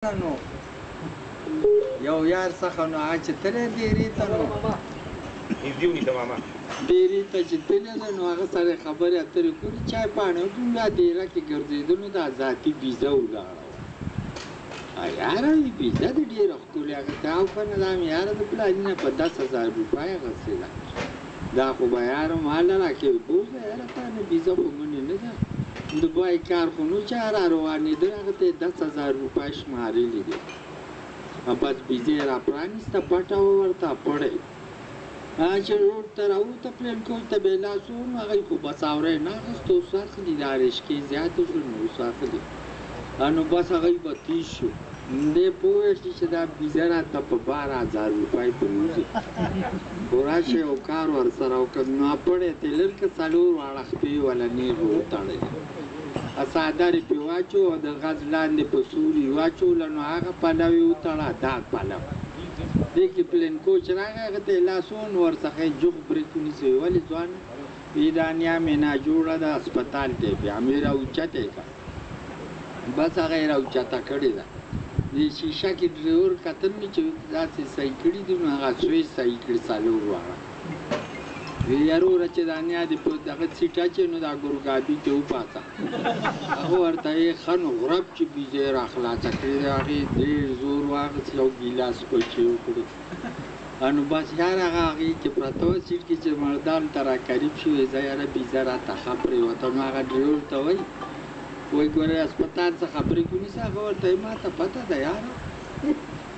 نو یو یار څخه نو هغه چې تللی ډېرې ته نو نږدې ونیسه ماما. ډېرې ته چې تللی دی نو هغه سره یې خبرې اترې کړې، چای پاڼې وکړو، بیا دېره کې ګرځېدو نو دا ذاتي بیزه ولاړه وه. یاره وي بیزه دې ډېره ښکلې اخیستې، او که نه دا مې یاره د پلاني نه په 10,000 روپۍ اخیستې ده، دا خو به یاره ما له راکوې، بوځه یاره تا نه بیزه خو منې نه ده. د بای کار خو نو چې را روانېده هغه ته یې 10,000 روپۍ شمارلې دي. بس بیزه یې را پرانیسته، پټه وه ورته پړی چې روډ ته راووته، پلین کوچ ته به یې لاس ووهو، نو هغوی خو بس اوری نه اخیسته، اوس اخلي، دا رشکې زیاتې شو نو اوس اخلي. نو بس هغوی به تیز شو، دی پوه شي چې دا بیزه راته په 12,000 روپۍ پرېوځي، خو راشه یو کار ورسره وکړه. نو پړی ترې لر که څلور واړه خپې وله نېغې وتړلې، څادر یې پرې واچو او د غز لاندې په سوري یې واچوله، نو هغه پلو یې وتړه، دا پلو دې کې پلین کوچ راغی، هغه ته یې لاس ووهه، نو ورڅخه یې جوخ برېک ونیسه، ویې ولې ځوانه؟ ویې دا نیا مې ناجوړه ده، هسپتال ته یې بیا مې راوچته یې کړه. بس هغه یې راوچته کړې ده. د شیشه کې ډریور کتل مې چې داسې صحیح کړي دي، نو هغه سویچ صحیح کړي څلور واړه. وی وروره چې دا نیا دې په دغه سیټ اچوي نو دا ګورګابي ته وباسه. هغه ورته یې ښه نو غرب چې بیزه یې راخلاصه کړې ده، هغې ډېر زور واخیست، یو ګیلاس پچې وکړې. نو بس یار هغه هغې کې پرته وه سیټ کې، چې مردان ته را قریب شو، ویې زه یاره بیزه راته ښه پرېوته. نو هغه ډریور ته وایي، وایي ګوره هسپتال څخه برېک ونیسه. هغه ورته وایي ما ته پته ده یاره.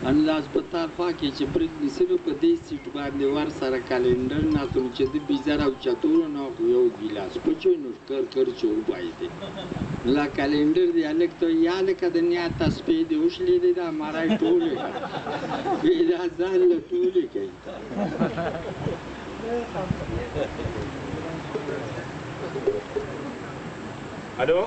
نو د هسپتال خوا کې چې برېک نیسي نو په دې سیټ باندې ور سره کلینډر ناست و، نو چې ده بیزه راوچتولو نو خو یو ګیلاس پچوي نو کر کر چې وبایدې. نو دا کلینډر دی هلک ته وایي یا لکه د نیا تسپې دې وشلېدې، دا مرۍ ټولې کړه، وایي دا ځان له ټولې کوي. الو.